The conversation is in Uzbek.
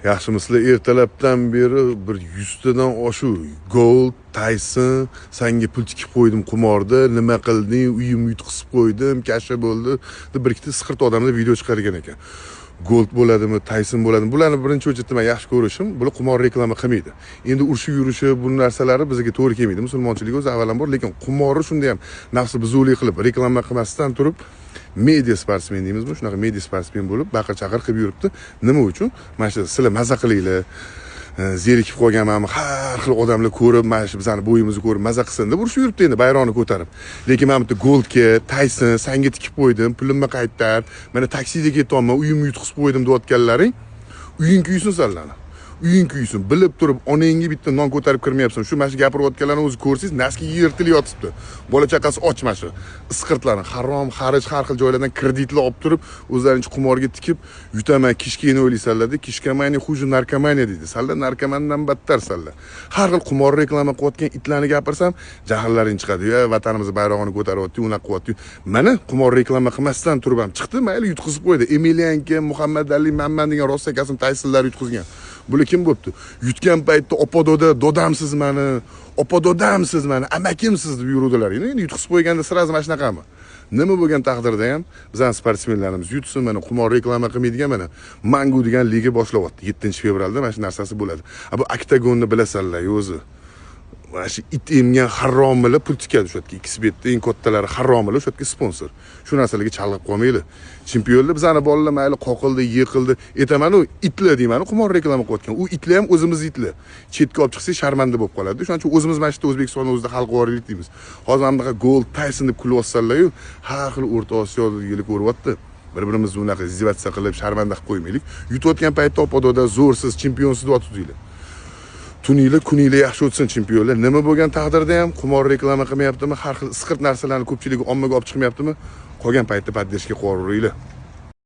Yaxshimisizlar? Ertalabdan beri bir 100 tadan oshuv Gold, Tayson, "Sanga pul tikib qo'ydim qimorda, nima qilding, uyimni yutqizib qo'ydim, kasha bo'ldi", deb bir ikkita isqirt odamlar video chiqargan ekan. Gold bo'ladimi, Tayson bo'ladimi, bularni birinchi очередь man yaxshi ko'rishim, bular qimor reklama qilmaydi. Endi urushib yurishi, bu narsalari bizga to'g'ri kelmaydi, musulmonchilik o'zi avvalambor, lekin qimorni shunda ham nafsi buzuqlik qilib reklama qilmasdan turib, media sportsmen deymizmi, shunaqa media sportsmen bo'lib, baqir chaqir qilib yuribdi. Nima uchun? Mana shu sizlar maza qilinglar, zerikib qolganmanmi, har xil odamlar ko'rib, mana shu bizani bo'yimizni ko'rib maza qilsin deb urushib yuribdi endi bayroqni ko'tarib. Lekin mana bitta Goldga, "Tayson, sanga tikib qo'ydim, pulimni qaytar, mana taksida ketyapman, uyimni yutqizib qo'ydim", deyotganlaring, uying kuysin sanlarni, uying kuysin. Bilib turib onangga bitta non ko'tarib kirmayapsan. Shu mana shu gapirayotganlarni o'zi ko'rsangiz, носки yirtilib yotibdi, bola chaqasi och. Mana shu isqirtlarni harom xarij har xil joylardan kreditlar olib turib, o'zlarincha qimorga tikib, yutaman, kishkani o'ylaysanlarda. "Кишкомания хуже наркомания", deydi. Sanlar narkomandan battarsanlar. Har xil qimor reklama qilayotgan itlarni gapirsam, jahllaring chiqadi. "Yo, vatanimizni bayrog'ini ko'taryapti, unaqa qilyapti". Mana qimor reklama qilmasdan turib ham chiqdi, mayli, yutqizib qo'ydi. Emelianka, Muhammad Ali, manman degan rossakasini Taysonlar yutqizgan. Bular kim bo'pti? Yutgan paytda "Opa, doda, dodamsiz mani, opa, dodamsiz mani, amakimsiz", deb yuruvdilar. Endi yutqizib qo'yganda сразу mana shunaqami? Nima bo'lgan taqdirda ham bizani sportsmenlarimiz yutsin. Mana qimor reklama qilmaydigan, mana Mangu degan liga boshlayapti, 7-fevralda mana shu narsasi bo'ladi. A bu Oktagonni bilasanlar o'zi, mana shu it emgan haromilar pul tikadi o'sha yerga. Xbetda eng kattalari haromilar o'sha yerga sponsor. Shu narsalarga chalg'ib qolmanglar, chempionlar. Bizani bolalar mayli qoqildi, yiqildi, aytamanu, itlar deymanu, qimor reklama qilayotgan u itlar ham o'zimiz itlar. Chetga olib chiqsak, sharmanda bo'lib qoladi. Shuning uchun o'zimiz mana shu yerda, O'zbekistonni o'zida hal qilib yuboraylik deymiz. Hozir mana bunaqa Gold, Tayson deb kulyapsanlaryu, har xil O'rta Osiyodagilar ko'ryapti. Bir birimizni unaqa издеваться qilib, sharmanda qilib qo'ymaylik. Yutayotgan paytda "Opa, doda, zo'rsiz, chempionsiz", deyotgandinglar. Tuninglar, kuninglar yaxshi o'tsin, chempionlar. Nima bo'lgan taqdirda ham qimor reklama qilmayaptimi, har xil isqirt narsalarni ko'pchilik ommaga olib chiqmayaptimi, qolgan paytda поддержка qilib yuboringlar.